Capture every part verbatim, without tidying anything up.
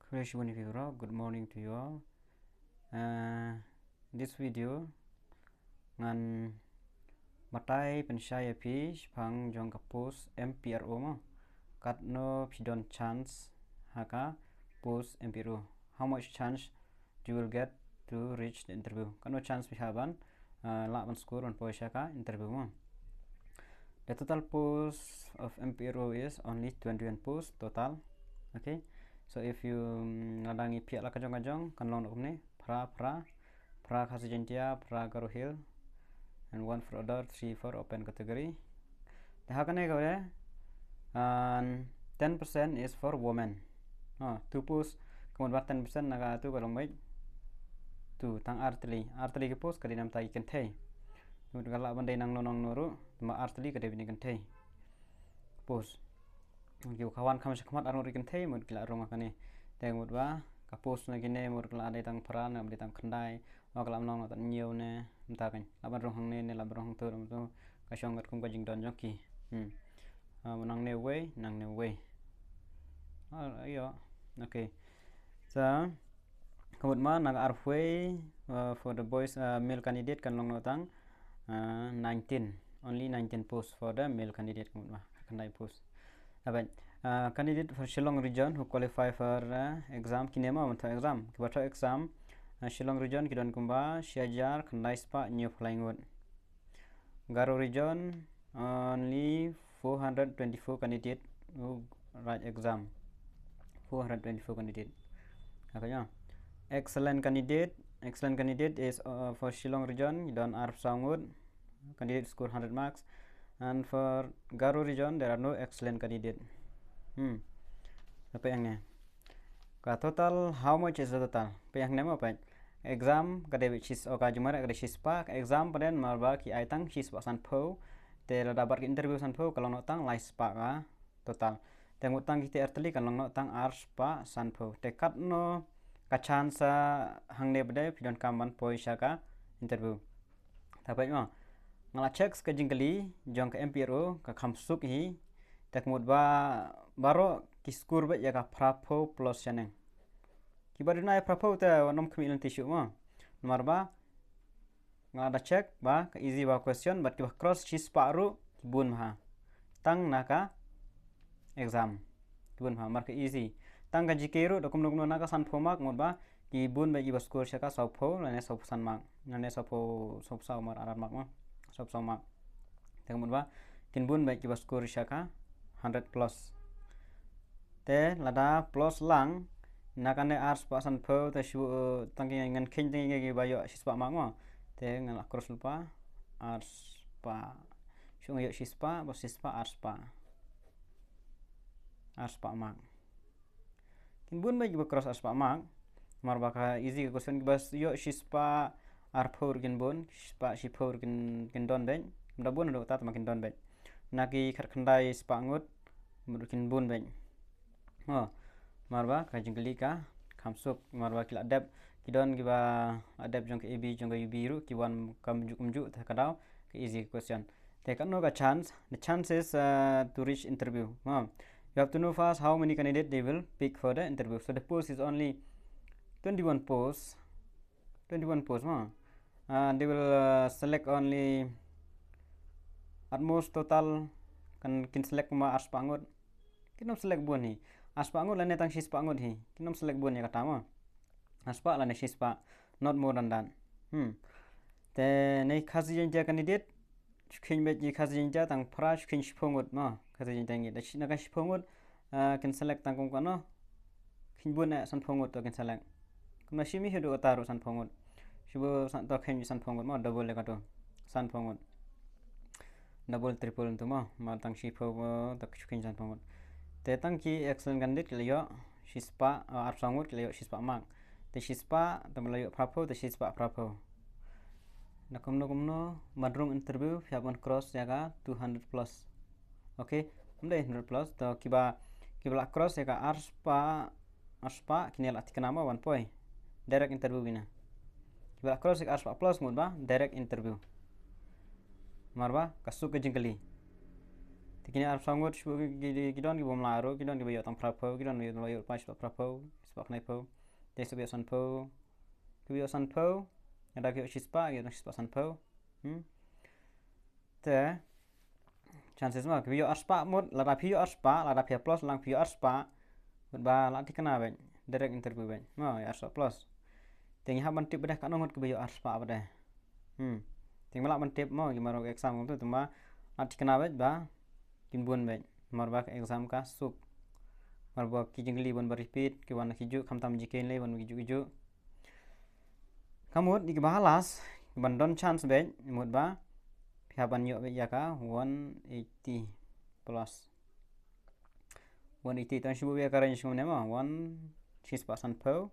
Hello, shibun ïa phi baroh. Good morning to you all. Uh, this video ngan batai pynshai ïa phi shaphang jong ka post M P R O mo. Katno phi don chance ha ka post M P R O. How much chance you will get to reach the interview. Katno chance phi ha ban uh, lah ban score ban poi sha ka interview mo. The total post of M P R O is only twenty-one post total. Okay. So if you um, lada ngi phiah la ka jong ka jong kan long kumne, phra phra, phra Khasi Jaintia, phra Garo Hill, and one for other, three for open category. Te ha kane ka ore, and ten percent is for women. Oh, two post, ka mut ba ten percent na ka tu ka long beit. Tu tang artylli, artylli ka post ka dei namta ki kynthei. Ka mut ka lah ban dei nangno nangno ruh, tangba artylli ka dei beit ki kynthei. Post. Ki ka wan kham shakhmat ar ngut ki kynthei, mut ki la rung ha kane. Te mut ba ka post na kine mut ka la dei tang phra ne dei tang khyndai. Wa ka la long tang hynñiew ne mynta kan. La ban rung hangne ne la ban rung hangto, ka shong kat kum ka jingdon jong ki. Hmm. Uh, nangne wei, nangne wei. Ah, ïa. Okay. So ka mut ma na ka arphew wei uh, for the boys uh, male candidate kan long tang uh, nineteen. Only nineteen posts for the male candidate ka mut ma. Khyndai post. Abai, uh, candidate for Shillong region who qualify for uh, exam, kine ma ban thoh exam. Kiba thoh exam uh, Shillong region ki don kumba shi hajar khyndai spah hynñiew phew lai ngut. Garo region, only four hundred twenty-four candidate who write exam. Four hundred twenty-four candidate. Okay, yeah. Excellent candidate, excellent candidate is uh, for Shillong region, ki don arphew saw ngut. Candidate score hundred marks. And for Garo region, there are no excellent candidate. Hmm. Apa yang ni? Ka total, how much is the total? Phi ïa ngam mo pat. Exam ka dei beit shi spah, ka jingmut ka dei shi spah, ka exam pat namar ba ki ai tang shi spah sanphew. Te lada bad ki interview sanphew ka long noh tang lai spah ka total. Te ngut tang kite artylli ka long noh tang ar spah sanphew. Te katno ka chance hangne pat phi donkam ban poi sha ka interview. Te pat mo, nga la check ka jingkylli jong ka M P R O ka kham suk hi. Te ka mut ba baroh ki score beit ïa ka phraphew plus shaneng. Kiba duna ïa phraphew te wat nym khmih lynti shuh mo. Namar ba nga da check ba ka easy ba question bad kiba cross shi spah ruh ki bun bha. Tang na ka exam ki bun bha namar ka easy. Tang ka G K ruh da kumno kumno na ka sanphew mark mut ba ki bun beit kiba score sha ka sawphew lane sawphew san mark. Lane sawphew, sawphew saw mark, ar ar mark mo. Sawphew saw mark. Te ka mut ba kin bun beit kiba score sha ka hundred plus. Te lada plus lang na kane ar spah sanphew te shu, uh, tang ki ngan kheiñ tang kiba ïoh shi spah mark mo. Te ngan la cross lypa ar spah. Shu ïoh shi spah, ba shi spah ar spah. Ar spah mark. Kin bun beit kiba cross ar spah mark. Namar ba ka easy ka question, kiba ïoh shi spah arphew ruh kin bun, shi spah shiphew ruh kin, kin don beit. Ym da bun haduh katta tangba kin don beit. Na ki khatkhyndai spah ngut mut ruh kin bun beit. Oh, namar ba ka jingkylli ka kham suk, namar ba ki la dep, ki don kiba la dep jong ka A B, jong ka U B ruh, ki wan kumjuh kumjuh, te ka daw ka easy ka question. Te katno ka chance? The chances uh, to reach interview. Ha. You have to know first how many candidates they will pick for the interview. So the post is only twenty-one posts. Twenty-one posts, ha. Uh, they will uh, select only at most total kan kin select ma ar spah ngut. Kin nym select bun hi. Ar spah ngut lane tang shi spah ngut hi. Kin nym select bun ïa kata mo. Ar spah lane shi spah. Not more than that. Hmm. Te ne Khasi Jaintia candidate. Shu kheiñ beit ki Khasi Jaintia tang phra shu kheiñ shiphew ngut mo. Khasi Jaintia ngi da shi na ka shiphew ngut. Uh, kin select tang kum kano. Kheiñ bun eh sanphew ngut to kin select. Kumno shi mi haduh katta ruh sanphew ngut. Shu bun san to kheiñ sanphew ngut mo double le kato. Sanphew ngut. Double triple ntu mo, ma tang shiphew mo, ta shu kheiñ sanphew ngut. Te tang ki excellent candidate ki la ïoh shi spah, uh, arphew saw ngut ki la ïoh shi spah mark. Te shi spah, te ma la ïoh phraphew, te shi spah phraphew. Na kumno kumno, ban rung interview, phi hap ban cross ïa ka two hundred plus. Okay, ym dei hundred plus, to kiba, kiba la cross ïa ka ar spah, ar spah, kine la thikna mo ban poi. Direct interview kine. Kiba la cross ïa ka ar spah plus mut ba, direct interview. Namar ba, ka suk ka jingkylli. Kine arphew saw ngut shu ki, ki, ki don ki bym lah ruh, ki don ki ba ïoh tang phra phew, ki don ki ba ïoh pash phra phew, spah khyndai phew. Te shu ïoh san phew. Ki ba ïoh san phew, lada ki ïoh shi spah, ki ïoh shi spah san phew. Hmm. Te chances ma ki ba ïoh ar spah mut, lada phi ïoh ar spah, lada phi plus lang phi ïoh ar spah. Mut ba la thikna bad direct interview bad. Ma ïoh ar spah plus. Te ngi hap ban tip bad katno ngut ki ba ïoh ar spah bad. Hmm. Te ma la ban tip mo, ki maro exam kumtu, te ma la thikna bad ba kin bun bad. Mar ba ka exam ka suk. Mar ba ki jingkylli bun ba repeat, ki wan ki juk, khamtam G K lei bun ki juk ki juk. Ka mut, ki ba last, ki ban don chance bad, mut ba phi hap ban ïoh bad ïa ka one eighty plus. One eighty, tang shu bad ïa ka range kumne ma, one, shi spah san phew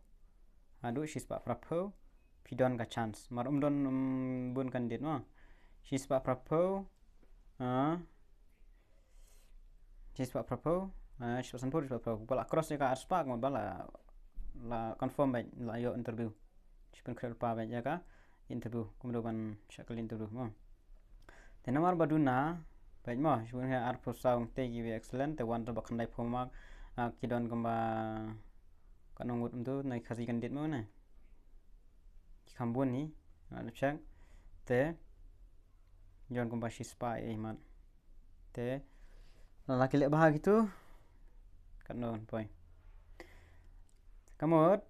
haduh shi spah phra phew, phi don ka chance. Mar um don, um, bun candidate ma. Shi spah phra phew, ah, shi spah phra phew, ah, shi spah san phew, shi spah phra phew. Ba la cross ïa ka ar spah, mut ba la, la confirm bad, la ïoh interview. Shi pynkhreh lypa bad ïa ka interview, kumno ban shah kylli interview mo. Te namar ba duna bad mo, shi bun ha arphew saw te ki ba excellent, te wan te ba khyndai phew mark, ah, ki don kumba katno ngut kumtu, na ki Khasi candidate mo ne. Ki kham bun hi, na check. Te don kumba shi spah ei mat. Te la ki leh bha kitu. Katno poi. Ka mut,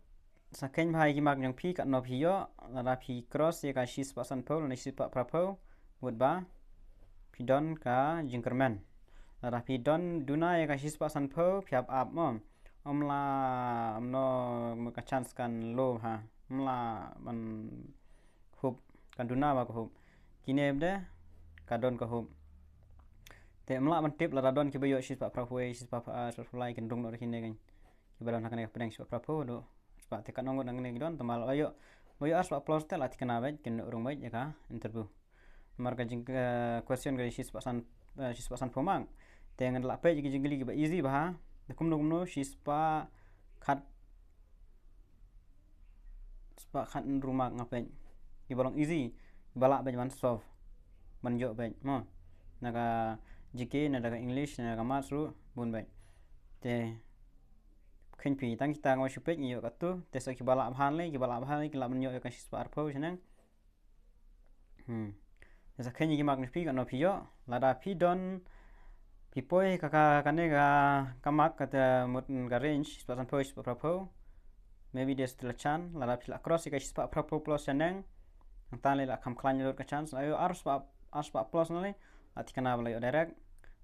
sa kheiñ bha ïa ki mark jong phi, katno phi ïoh, lada phi cross ïa ka shi spah san phew, lane shi spah phra phew, mut ba phi don ka jingkyrmen. Lada phi don duna ïa ka shi spah san phew, phi hap ap mo. Ym lah, ym no, ka chance kan low ha. Ym lah ban hup, kan duna ba ka hup. Kine bad ka don ka hup. Te ym lah ban tip lada don ki ba ïoh shi spah phra phew, shi spah, ah, shi spah phra lai, kin rung noh da kine kan. Ki ba don ha kane ka pdeng shi spah phra phew, haduh ar spah, te katno ngut na kine ki don, te ma la ïoh, ba ïoh ar spah plus te la thikna bad, kin rung bad ïa ka interview. Mar ka jing, eh, question ka shi spah san, eh, shi spah san phew mark. Te ngan lah peit ki jingkylli ki ba easy bha. Te kumno kumno shi spah khat, spah khat hynriew mark nga peit. Ki ba long easy, ba lah bad ban solve, ban ïoh bad mo. Na ka G K, na ka English, na ka Maths ruh bun bad. Te kheiñ phi, tang kita nga shu peit ngi ïoh katu. Te sa ki ba lah bha lei, ki ba lah bha lei, ki lah ban ïoh ïa ka shi spah arphew shaneng. Hmm. Te sa kheiñ ïa ki mark na phi, katno phi ïoh, lada phi don, phi poi ka, ka, kane ka, ka mark kata mut ka range, shi spah san phew, shi spah phra phew. Maybe there's still a chance, lada phi la cross ïa ka shi spah phra phew plus shaneng. Nangta lei la kham khlaiñ lut ka chance, la ïoh ar spah, ar spah plus na lei, la thikna ba la ïoh direct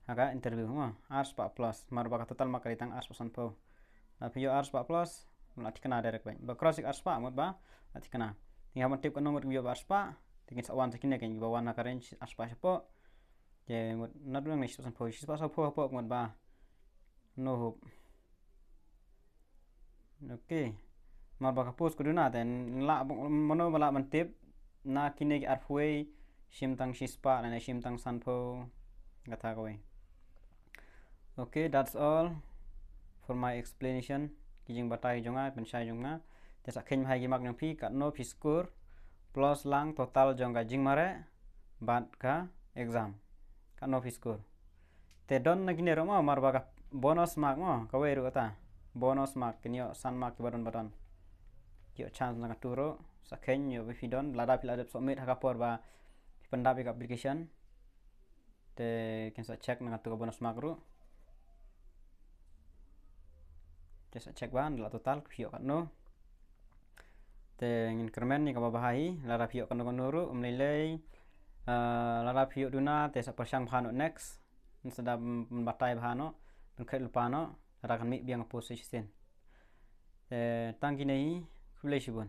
ha ka interview mo, ar spah plus, mar ba ka total mark ka dei tang ar spah san phew. Lada phi ïoh ar spah plus, la thikna direct bad. Ba cross ïa ka ar spah mut ba la thikna. Te ngi hap ban tip katno ngut ki ba ïoh ba ar spah. Te kin sa wan sa kine kan, ki ba wan ha ka range ar spah shapoh. Te mut na duna ngi shi spah san phew, shi spah san phew hapoh mut ba no hope. Okay. Mar ba ka post ka duna te, la mano ba lah ban tip na kine ki arphew wei, shim tang shi spah lane shim tang san phew, kata kawei. Okay, that's all for my explanation. Ki jingbatai jong nga, pynshai jong nga. Te sa kheiñ bha ïa ki mark jong phi, katno phi score, plus lang total jong ka jingmareh bad ka exam. Katno phi score. Te don na kine ruh mo, mar ba ka bonus mark mo, kawei ruh kata. Bonus mark, kin ïoh san mark ki ba don ba don. Ki ïoh chance na katu ruh, sa kheiñ ïoh ba phi don, lada phi la dep submit ha ka por ba phi pyndap ïa ka application. Te kin sa check na katu ka bonus mark ruh. Te sa check ban la total phi ïoh katno. Te ngin kyrmen ïa kaba bha hi, lada phi ïoh katno katno ruh, ym lei lei. Ah, lada phi ïoh duna, te sa pyrshang bha noh next. Ngin sa da pynbatai bha noh, pynkhreh lypa noh, lada kan mih biang ka post shisien. Te tang kine hi, khublei shibun.